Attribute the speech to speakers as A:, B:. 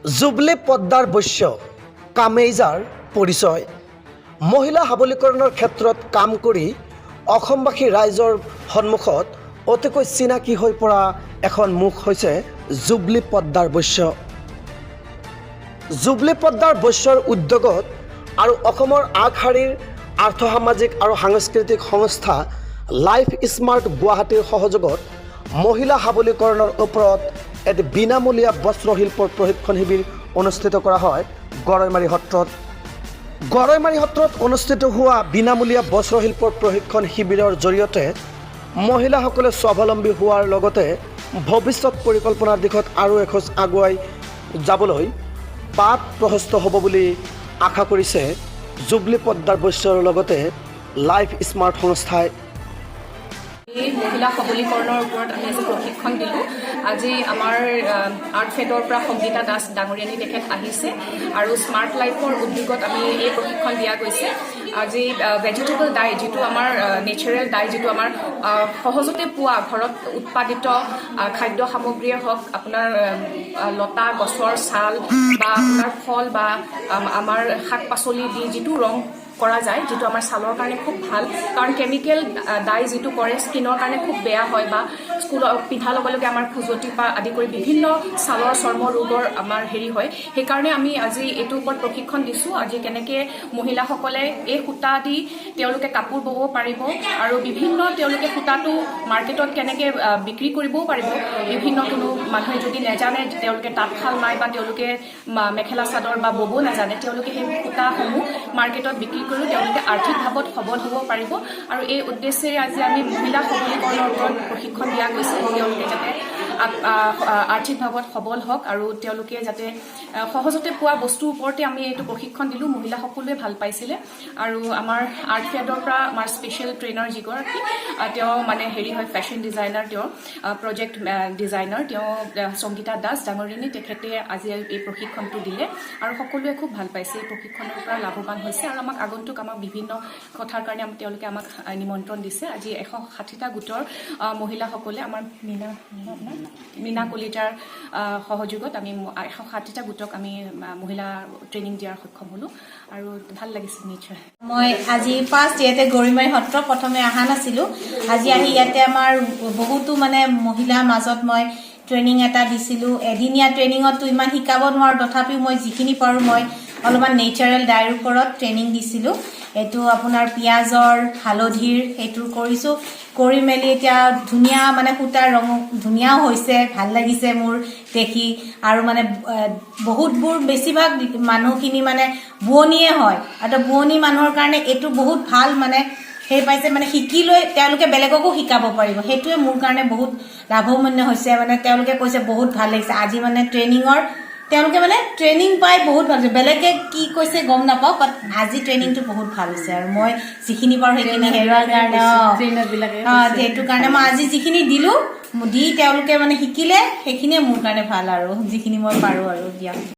A: Jubilee পদ্মাৰ Baishya, কামেই যাৰ পৰিচয়। মহিলা সবলীকৰণৰ ক্ষেত্ৰত কাম কৰি অসমবাসী ৰাইজৰ সন্মুখত অতিকৈ চিনাকি হৈ পৰা এখন মুখ হৈছে জুবলি পদ্মাৰ বৈশ্য। জুবলি পদ্মাৰ বৈশ্যৰ উদ্যোগত আৰু অসমৰ আগশাৰীৰ আৰ্থসামাজিক আৰু সাংস্কৃতিক সংস্থা লাইফ স্মাৰ্ট গুৱাহাটীৰ সহযোগত মহিলা সবলীকৰণৰ ওপৰত এটি বিনামূলীয়া বস্ত্ৰশিল্পৰ প্ৰশিক্ষণ শিবিৰ অনুষ্ঠিত কৰা হয় গৰৈমাৰী সত্ৰত। গৰৈমাৰী সত্ৰত অনুষ্ঠিত হোৱা বিনামূলীয়া বস্ত্ৰশিল্পৰ প্ৰশিক্ষণ শিবিৰৰ জৰিয়তে মহিলাসকলে স্বাৱলম্বী হোৱাৰ লগতে ভৱিষ্যত পৰিকল্পনাৰ দিশত আৰু এখোজ আগুৱাই যাবলৈ বাট প্ৰশস্ত হ'ব বুলি আশা কৰিছে জুবলি পদ্মাৰ বৈশ্যৰ লগতে লাইফ স্মাৰ্ট সংস্থাই।
B: এই মহিলা সবলীকৰণৰ ওপৰত আমি আজি প্ৰশিক্ষণ দিলোঁ। আজি আমাৰ আৰ্ট ফেডৰ পৰা সংগীতা দাস ডাঙৰীয়ানী তেখেত আহিছে আৰু স্মাৰ্ট লাইফৰ উদ্যোগত আমি এই প্ৰশিক্ষণ দিয়া গৈছে। আজি ভেজিটেবল ডাই, যিটো আমাৰ নেচাৰেল ডাই, যিটো আমাৰ সহজতে পোৱা ঘৰত উৎপাদিত খাদ্য সামগ্ৰীয়ে হওক, আপোনাৰ লতা গছৰ ছাল বা আপোনাৰ ফল বা আমাৰ শাক পাচলি দি যিটো ৰং কৰা যায়, যিটো আমাৰ ছালৰ কাৰণে খুব ভাল, কাৰণ কেমিকেল ডাই যিটো কৰে স্কিনৰ কাৰণে খুব বেয়া হয় বা স্কুলত পিন্ধাৰ লগে লগে আমাৰ খজুৱতি পৰা আদি কৰি বিভিন্ন ছালৰ চৰ্ম ৰোগৰ আমাৰ হেৰি হয়। সেইকাৰণে আমি আজি এইটোৰ ওপৰত প্ৰশিক্ষণ দিছোঁ। আজি কেনেকৈ মহিলাসকলে এই সূতা দি তেওঁলোকে কাপোৰ ব'ব পাৰিব আৰু বিভিন্ন তেওঁলোকে সূতাটো মাৰ্কেটত কেনেকৈ বিক্ৰী কৰিবও পাৰিব। বিভিন্ন কোনো মানুহে যদি নেজানে, তেওঁলোকে তাঁতশাল নাই বা তেওঁলোকে মেখেলা চাদৰ বা ব'ব নাজানে, তেওঁলোকে সেই সূতাসমূহ মাৰ্কেটত বিক্ৰী কৰিও তেওঁলোকে আৰ্থিকভাৱত সবল হ'ব পাৰিব। আৰু এই উদ্দেশ্যেৰে আজি আমি মহিলা সবলীকৰণৰ ওপৰত প্ৰশিক্ষণ দিয়া গৈছে। তেওঁলোকে যাতে আৰ্থিকভাৱত সবল হওক আৰু তেওঁলোকে যাতে সহজতে পোৱা বস্তুৰ ওপৰতে আমি এইটো প্ৰশিক্ষণ দিলোঁ। মহিলাসকলোৱে ভাল পাইছিলে। আৰু আমাৰ আৰ্ট ফেডৰ পৰা আমাৰ স্পেচিয়েল ট্ৰেইনাৰ যিগৰাকী তেওঁ মানে হেৰি হয়, ফেশ্বন ডিজাইনাৰ, তেওঁ প্ৰজেক্ট ডিজাইনাৰ, তেওঁ সংগীতা দাস ডাঙৰীয়ানী, তেখেতে আজি এই প্ৰশিক্ষণটো দিলে আৰু সকলোৱে খুব ভাল পাইছে। এই প্ৰশিক্ষণৰ পৰা লাভৱান হৈছে আৰু আমাক আগন্তুক আমাক বিভিন্ন কথাৰ কাৰণে তেওঁলোকে আমাক নিমন্ত্ৰণ দিছে। আজি 160টা গোটৰ মহিলাসকলে আমাৰ মীনা আপোনাৰ মীনা কলিতাৰ সহযোগত আমি 160টা গোটক আমি মহিলা ট্ৰেইনিং দিয়াৰ সক্ষম হ'লোঁ আৰু ভাল লাগিছে নিশ্চয়।
C: মই আজি ফাৰ্ষ্ট ইয়াতে গৰিমাৰী সত্ৰ প্ৰথমে অহা নাছিলোঁ। আজি আহি ইয়াতে আমাৰ বহুতো মানে মহিলাৰ মাজত মই ট্ৰেইনিং এটা দিছিলোঁ। এদিনীয়া ট্ৰেইনিঙততো ইমান শিকাব নোৱাৰোঁ, তথাপিও মই যিখিনি পাৰোঁ মই অলপমান নেচাৰেল ডাইৰ ওপৰত ট্ৰেইনিং দিছিলোঁ। এইটো আপোনাৰ পিঁয়াজৰ, হালধিৰ সেইটো কৰিছোঁ। কৰি মেলি এতিয়া ধুনীয়া মানে সূতাৰ ৰং ধুনীয়াও হৈছে, ভাল লাগিছে মোৰ দেখি। আৰু মানে বহুতবোৰ বেছিভাগ মানুহখিনি মানে বোৱনীয়ে হয় আৰু বোৱনী মানুহৰ কাৰণে এইটো বহুত ভাল মানে সেই পাইছে, মানে শিকি লৈ তেওঁলোকে বেলেগকো শিকাব পাৰিব। সেইটোৱে মোৰ কাৰণে বহুত লাভৱান্য হৈছে। মানে তেওঁলোকে কৈছে বহুত ভাল লাগিছে আজি। মানে ট্ৰেইনিঙৰ তেওঁলোকে মানে ট্ৰেইনিং পাই বহুত ভাল হৈছে। বেলেগে কি কৈছে গম নাপাওঁ, বাট আজি ট্ৰেইনিংটো বহুত ভাল হৈছে আৰু মই যিখিনি পাৰোঁ সেইখিনি হেৰুৱাৰ কাৰণে সেইটো কাৰণে মই আজি যিখিনি দিলোঁ, দি তেওঁলোকে মানে শিকিলে, সেইখিনিয়ে মোৰ কাৰণে ভাল আৰু যিখিনি মই পাৰোঁ আৰু দিয়া।